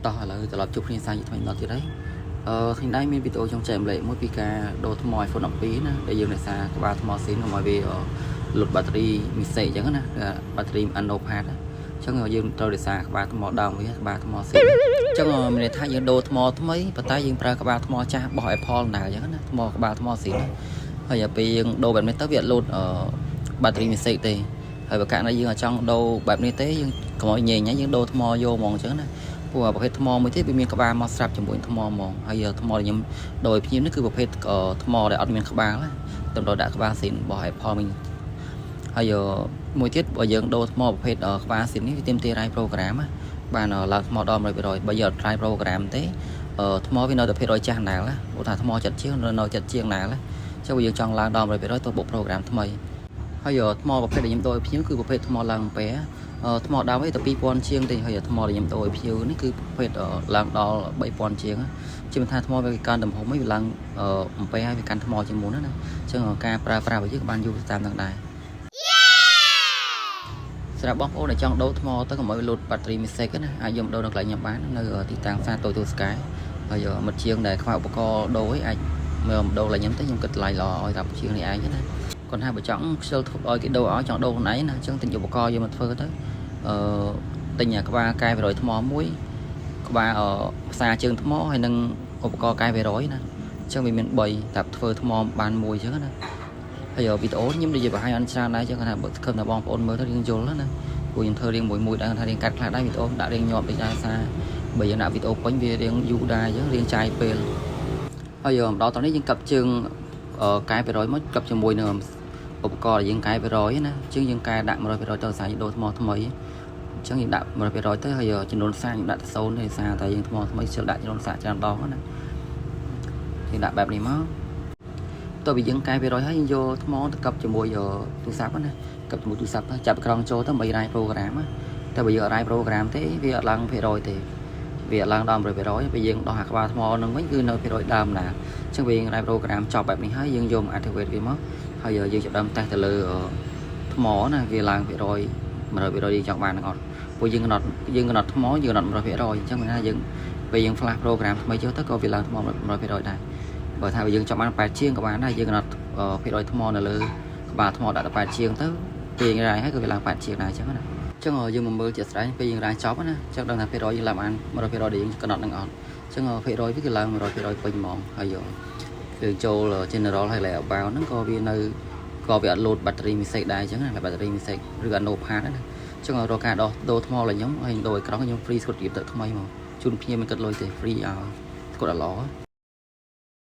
តោះឥឡូវត្រឡប់ជួបគ្នាសាជាថ្មីម្ដងទៀតហើយថ្ងៃនេះមានវីដេអូចង់ចែករំលែកមួយពីការដូរថ្ម iPhone 12ណាដែលយើងរក្សាក្បាលថ្មស៊ីនកុំឲ្យវាលុតបាក់តេរី message អញ្ចឹងណាបាក់តេរី unknown part អញ្ចឹងយើងត្រូវរក្សាក្បាលថ្មដើមវាក្បាលថ្មស៊ីនអញ្ចឹងមានន័យថាយើងដូរថ្មថ្មីប៉ុន្តែយើងប្រើក្បាលថ្មចាស់របស់ Apple ដែរអញ្ចឹងណាថ្មក្បាលថ្មស៊ីនហើយដល់ពេលយើងដូរបែបនេះទៅវាអត់លោតបាក់តេរី message ទេហើយបើករណីយើងអត់ចង់ដូរបែបនេះទេយើងកុំឲ្យញ៉េញយើងដូរថ្មយកហ្មងអញ្ចឹងណាព្រោះប្រភេទថ្មមួយទៀតវាមានក្បាលមកស្រាប់ជាមួយថ្មហ្មងហើយថ្មដែលខ្ញុំដូរឲ្យភ្ញៀវនេះគឺប្រភេទថ្មដែលអត់មានក្បាលណាតម្រូវដាក់ក្បាលស៊ីនរបស់ Apple វិញហើយមួយទៀតបើយើងដូរថ្មប្រភេទក្បាលស៊ីននេះវាទាមទារ write program ណាបានឡើងថ្មដល់100%បើយើងអត់ write program ទេថ្មវានៅតែភាគរយចាស់ដែរណាព្រោះថាថ្មចិត្តជាងនៅចិត្តជាងដែរណាចុះបើយើងចង់ឡើងដល់100%ទៅបុក program ថ្មីហើយថ្មប្រភេទដែលខ្ញុំដូរឲ្យភ្ញៀវគឺប្រភេទថ្មឡើងអំពែថ្មដើមឯងតែ2000ជាងទេហើយថ្មដែលខ្ញុំដូរឲ្យភ្ញៀវនេះគឺប្រភេទឡើងដល់3000ជាងជាមិនថាថ្មវាកើនទំហំឯងវាឡើងអំពែហើយវាកាន់ថ្មជាងមុនណាអញ្ចឹងការប្រើប្រាស់របស់យើងក៏បានយូរតាមនឹងដែរសម្រាប់បងប្អូនដែលចង់ដូរថ្មទៅកុំឲ្យលោតបាក់តេរី message ណាអាចយកមកដូរនៅកន្លែងខ្ញុំបាននៅទីតាំងផ្សារតូចទូស្កែហើយមិត្តជាងដែលខ្វះឧបករណ៍ដូរឯងអាចមើលមកដូរកន្លែងខ្ញុំទៅខ្ញុំគិតតម្លៃល្អឲ្យតែជាងនេះឯងណាគាត់ថាបើចង់ខ្ជិលធ្វើឲ្យគេដូរឲ្យចង់ដូរខ្លួនឯងណាអញ្ចឹងទិញឧបករណ៍យកមកធ្វើទៅអឺទិញក្បាលកែ100ថ្មមួយក្បាលផ្សារជើងថ្មហើយនិងឧបករណ៍កែ100ណាអញ្ចឹងវាមាន3តែធ្វើថ្មបានមួយអញ្ចឹងណាហើយវីដេអូខ្ញុំនិយាយបង្ហាញអត់ច្រើនដែរអញ្ចឹងគាត់ថាបើខំថាបងប្អូនមើលទៅរៀងយល់ណាព្រោះខ្ញុំធ្វើរៀងមួយមួយដែរថារៀងកាត់ខ្លះដែរវីដេអូដាក់រៀងញាប់តិចដែរសារបើយើងដាក់វីដេអូពេញវារៀងយូរដែរអញ្ចឹងរៀងចាយពេលហើយមកដល់តនេះយើងកាប់ជើងកែ100មកកាប់ជាមួយនឹងឧបករណ៍ដែលយើងកែ100ណាជាងយើងកែដាក់100%ទៅសារយើងដូរថ្មថ្មីអញ្ចឹងយើងដាក់100%ទៅហើយចំនួនសាកយើងដាក់ទៅ0ទេសារតែយើងថ្មថ្មីជិលដាក់ចំនួនសាកច្រើនដងណាយើងដាក់បែបនេះមកតើបើយើងកែ100ហើយយើងយកថ្មទៅកັບជាមួយទូរស័ព្ទណាកັບជាមួយទូរស័ព្ទចាប់ក្រងចូលទៅដើម្បី write program ណាតែបើយើងអត់ write program ទេវាអត់ឡើងភាគរយទេវាអត់ឡើងដល់100%ពេលយើងដោះអាក្បាលថ្មនឹងវិញគឺនៅភាគរយដើមណាអញ្ចឹងវាយើង write program ចប់បែបនេះហើយយើងយកមក activate វាមកហើយយើងចាប់ដើមតេស្តទៅលើថ្មណាវាឡើងភាគរយ100%យើងចង់បានទាំងអត់ព្រោះយើងកំណត់ថ្មយើងកំណត់100%អញ្ចឹងមានថាយើងពេលយើង flash program ថ្មីចូលទៅក៏វាឡើងថ្ម100%ដែរបើថាយើងចង់បាន8ជាងក៏បានដែរយើងកំណត់ភាគរយថ្មនៅលើក្បាលថ្មដាក់តែ8ជាងទៅពេលយើងរាយហើយក៏វាឡើង8ជាងដែរអញ្ចឹងណាអញ្ចឹងយើងមកមើលជាក់ស្ដែងពេលយើងរាយចប់ណាអញ្ចឹងដឹងថាភាគរយយើងឡើងបាន100%ដែលយើងកំណត់នឹងអត់អញ្ចឹងភាគរយវាគឺឡើង100%ពេញហ្មងហើយគឺចូល general ហើយ layout ហ្នឹងក៏វានៅក៏វាអត់លោតបាក់តេរី message ដែរអញ្ចឹងណាបាក់តេរី message ឬក៏ no part ណាអញ្ចឹងរកការដោះដូរថ្មឡើយខ្ញុំហើយដូរអេក្រង់ខ្ញុំ free ស្កុតរៀបទៅថ្មីមកជូនភ្ញៀវមិនគិតលុយទេ free ឲ្យស្កុតអត់ល្អ